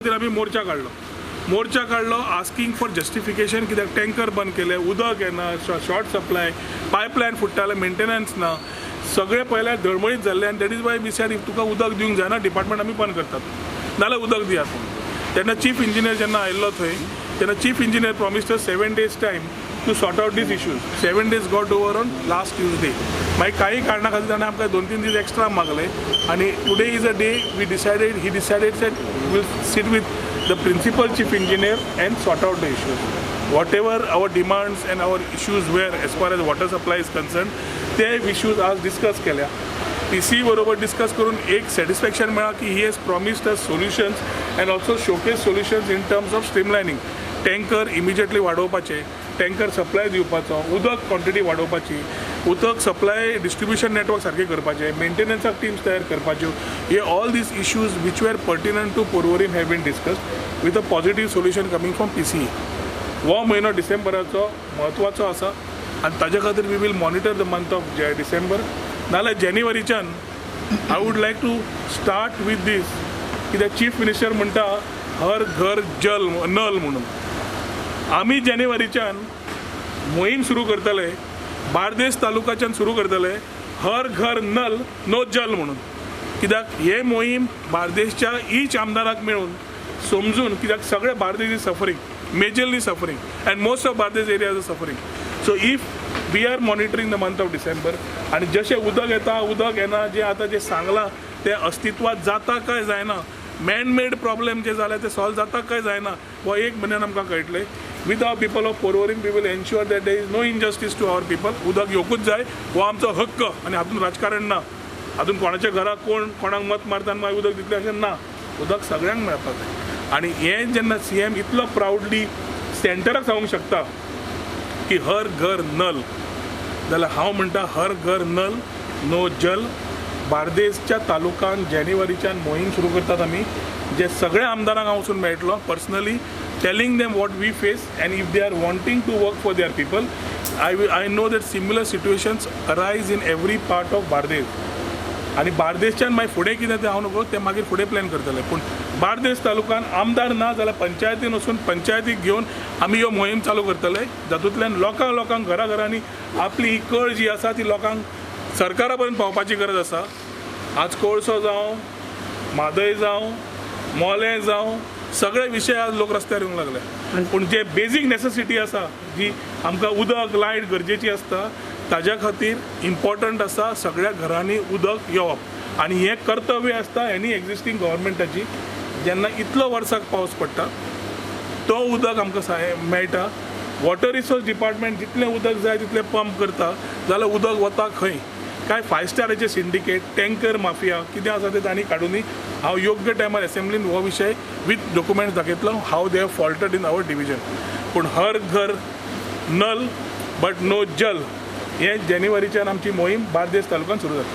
खातीर आमी मोर्चा काडलो. मोर्चा काडलो आस्किंग फॉर जस्टिफिकेशन, कित्याक टँकर बंद केले, उदक येना, शॉर्ट सप्लाय, पायपलायन फुट्टाले, मेंटेनन्स ना, सगळें पळयल्यार धळमळीत जाल्लें. आनी that is why we said, if तुका उदक दिवंक जायना, डिपार्टमेंट आमी बंद करतात, नाल्यार उदक दियात म्हणून. तेन्ना चीफ इंजिनियर जेन्ना आयिल्लो थंय, तेन्ना chief engineer promised 7 days time to sort out these issues. 7 days got over on last Tuesday. मागीर काही कारणा खातीर ताणें आमकां 2-3 दीस एक्स्ट्रा मागले आनी today is a day we decided, he decided that we'll sit with the principal chief engineer and sort out the issues. Whatever our demands and our issues were as far as water supply is concerned, ते issues आज discuss केल्या. PC बरोबर discuss करून एक satisfaction मेळ्ळा की he has promised us solutions and also showcase solutions in terms of streamlining, tanker immediately वाडोवपाचे, tanker supply दिवपाचो, उदक क्वॉन्टिटी वाडोवपाची, उदक सप्लाय डिस्ट्रिब्युशन नेटवर्क सारकें करपाचें, मेंटेनन्साक टिम्स तयार करपाच्यो. हे all these issues which were pertinent to Porvorim have been discussed with a positive solution coming from PCE. हो म्हयनो डिसेंबराचो म्हत्वाचो आसा आनी ताज्या खातीर we will monitor the month of December. नाल्यार जानेवारीच्यान I would like to start with this, कित्याक chief minister म्हणटा हर घर जल नल म्हणून. आमी जानेवारीच्यान मोहीम सुरू करतले, बार्देस तालुकाच्यान सुरू करतले, हर घर नल नो जल म्हणून. कित्याक हे मोहीम बार्देसच्या इच आमदाराक मेळून समजून, कित्याक सगळे Bardez is suffering, majorly suffering, and most of Bardez area is suffering. So if we are monitoring the month of December आनी जशें उदक येता, उदक येना, जें आतां जें सांगलां तें अस्तित्वात जाता काय जायना, मॅनमेड प्रॉब्लेम जे जाले ते सॉल्व जाता काय जायना, हो एक म्हयन्यान आमकां कळटलें. With our people of Porvorim, we will ensure that there is no injustice to our people. उदक येवकूच जाय, हो आमचो हक्क आनी हातूंत राजकारण ना. हातूंत कोणाच्या घरा कोण कोणाक मत मारता आनी मागीर उदक दितलें अशें ना. उदक सगळ्यांक मेळपाक जाय. आनी हें जेन्ना सीएम इतलो प्रावडली सेंटराक सांगूंक शकता की हर घर नल, जाल्यार हांव म्हणटा हर घर नल नो जल. बार्देसच्या तालुकान जानेवारीच्यान मोहीम सुरू करतात आमी, जे सगळ्या आमदारांक हांव वचून मेळटलो personally, telling them what we face, and if they are wanting to work for their people, I know that similar situations arise in every part of Bardez. आनी बार्देसच्यान मागीर फुडें कितें तें हांव नको, तें मागीर फुडें प्लॅन करतले. पूण बार्देस तालुकान आमदार ना जाल्यार पंचायतीन वचून पंचायतीक घेवन आमी ह्यो मोहीम चालू करतले, जातूंतल्यान लोकांक लोकांक घरा घरांनी आपली ही कळ जी आसा ती लोकांक सरकारा पर्यंत पावपाची गरज आसा. आज कोळसो जावं, म्हादय जावं, मोलें जावं, सगळे विशय आज लोक रस्त्यार येवंक लागले. पूण जे बेजीक नेसेसिटी आसा, जी आमकां उदक, लायट गरजेची आसता, ताज्या खातीर इम्पॉर्टंट आसा सगळ्या घरांनी उदक येवप. आनी हें कर्तव्य आसता एनी एग्जिस्टींग गव्हर्मेंटाची. जेन्ना इतलो वर्साक पावस पडटा, तो उदक आमकां मेळटा, वॉटर रिसोर्स डिपार्टमेंट जितलें उदक जाय तितलें पंप करता, जाल्यार उदक वता खंय? काय फायव स्टाराचे सिंडिकेट, टँकर माफिया कितें आसा तें तांणी काडुनी. हांव योग्य टायमार एसेंब्लीन हो विशय विथ डॉक्युमेंट्स दाखयतलो, how they have faulted in our division. पूण हर घर नल बट नो जल, हें जानेवारीच्यान आमची मोहीम बार्देस तालुक्यान सुरू जाता.